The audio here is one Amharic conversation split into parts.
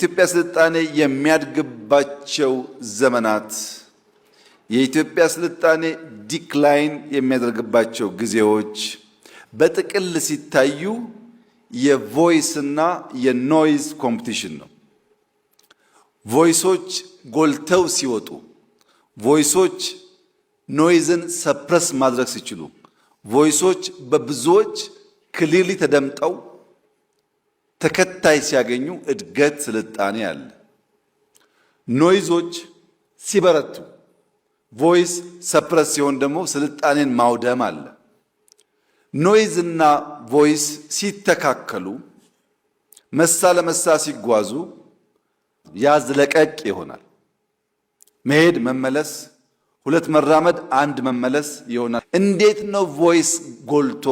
የኢትዮጵያ ስልጣኔ የሚያድግባቸው ዘመናት፣ የኢትዮጵያ ስልጣኔ decline የሚያደርግባቸው ጊዜዎች በጥቅል ሲታዩ የ voice እና የ noise competition ነው። Voice ኦች ጎልተው ሲወጡ፣ voice ኦች noise ን suppress ማድረግ ሲችሉ፣ voice ኦች በብዙዎች clearly ተደምጠው ተከታይ ሲያገኙ እድገት፣ ስልጣኔ አለ። Noise ኦች ሲበረቱ፣ voice suppress ሲሆን ደግሞ ስልጣኔን ማውደም አለ። Noise እና voice ሲተካከሉ፣ መሳ ለመሳ ሲጓዙ ያዝ ለቀቅ ይሆናል። መሄድ መመለስ፣ ሁለት መራመድ አንድ መመለስ ይሆናል። እንዴት ነው voice ጎልቶ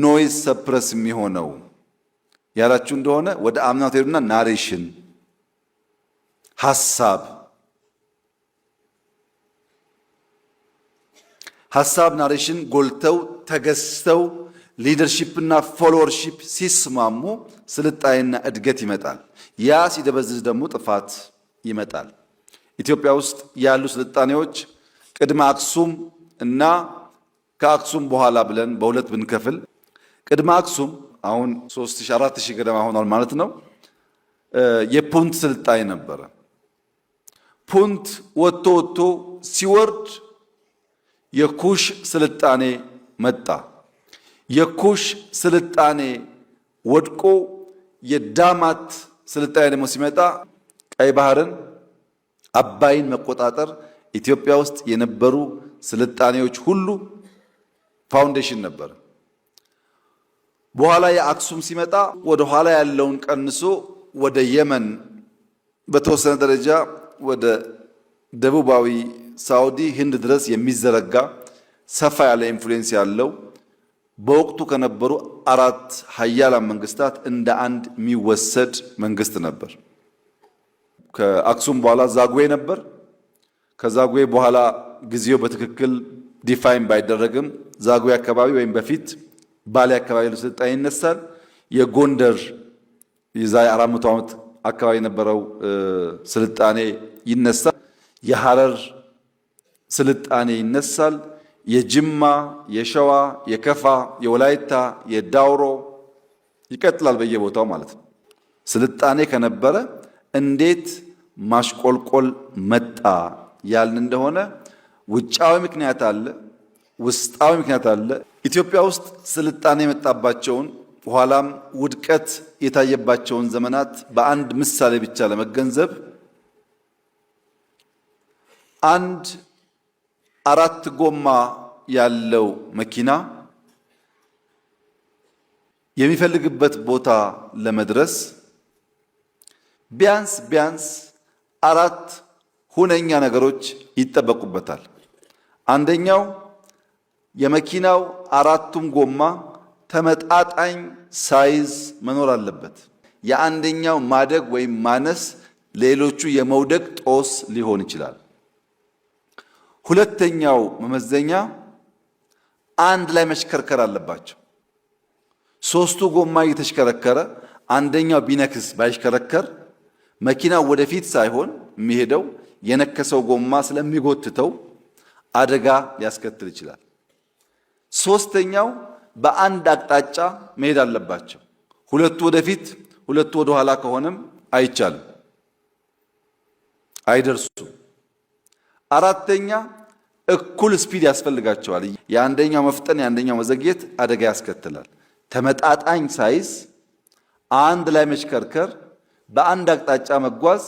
noise suppress የሚሆነው ያላችሁ እንደሆነ ወደ አምናው ትሄዱና narration፣ ሀሳብ narration ጎልተው ተገዝተው leadership እና followership ሲስማሙ ስልጣኔና እድገት ይመጣል። ያ ሲደበዝዝ ደግሞ ጥፋት ይመጣል። ኢትዮጵያ ውስጥ ያሉ ስልጣኔዎች ቅድመ አክሱም እና ከአክሱም በኋላ ብለን በሁለት ብንከፍል፣ ቅድመ አክሱም አሁን 3000 4000 ገደማ ሆኗል ማለት ነው። የፑንት ስልጣኔ ነበረ። ፑንት ወጥቶ ወጥቶ ሲወርድ የኩሽ ስልጣኔ መጣ። የኩሽ ስልጣኔ ወድቆ የዳማት ስልጣኔ ደግሞ ሲመጣ ቀይ ባህርን፣ አባይን መቆጣጠር ኢትዮጵያ ውስጥ የነበሩ ስልጣኔዎች ሁሉ foundation ነበር። በኋላ የአክሱም ሲመጣ ወደ ኋላ ያለውን ቀንሶ ወደ የመን፣ በተወሰነ ደረጃ ወደ ደቡባዊ ሳውዲ፣ ህንድ ድረስ የሚዘረጋ ሰፋ ያለ influence ያለው፣ በወቅቱ ከነበሩ አራት ሀያላን መንግስታት እንደ አንድ የሚወሰድ መንግስት ነበር። ከአክሱም በኋላ ዛጉዌ ነበር። ከዛጉዌ በኋላ ጊዜው በትክክል define ባይደረግም ዛጉዌ አካባቢ ወይም በፊት ባሌ አካባቢ ያለው ስልጣኔ ይነሳል። የጎንደር የዛሬ 400 ዓመት አካባቢ የነበረው ስልጣኔ ይነሳል። የሐረር ስልጣኔ ይነሳል። የጅማ፣ የሸዋ፣ የከፋ፣ የወላይታ፣ የዳውሮ ይቀጥላል በየቦታው ማለት ነው። ስልጣኔ ከነበረ እንዴት ማሽቆልቆል መጣ ያልን እንደሆነ ውጫዊ ምክንያት አለ፣ ውስጣዊ ምክንያት አለ። ኢትዮጵያ ውስጥ ስልጣኔ የመጣባቸውን ኋላም ውድቀት የታየባቸውን ዘመናት በአንድ ምሳሌ ብቻ ለመገንዘብ፣ አንድ አራት ጎማ ያለው መኪና የሚፈልግበት ቦታ ለመድረስ ቢያንስ ቢያንስ አራት ሁነኛ ነገሮች ይጠበቁበታል። አንደኛው የመኪናው አራቱም ጎማ ተመጣጣኝ size መኖር አለበት። የአንደኛው ማደግ ወይም ማነስ ሌሎቹ የመውደቅ ጦስ ሊሆን ይችላል። ሁለተኛው መመዘኛ አንድ ላይ መሽከርከር አለባቸው። ሶስቱ ጎማ እየተሽከረከረ አንደኛው ቢነክስ፣ ባይሽከረከር መኪናው ወደፊት ሳይሆን የሚሄደው የነከሰው ጎማ ስለሚጎትተው አደጋ ሊያስከትል ይችላል። ሶስተኛው በአንድ አቅጣጫ መሄድ አለባቸው። ሁለቱ ወደፊት፣ ሁለቱ ወደ ኋላ ከሆነም አይቻልም፣ አይደርሱም። አራተኛ እኩል speed ያስፈልጋቸዋል። የአንደኛው መፍጠን የአንደኛው መዘግየት አደጋ ያስከትላል። ተመጣጣኝ size፣ አንድ ላይ መሽከርከር፣ በአንድ አቅጣጫ መጓዝ፣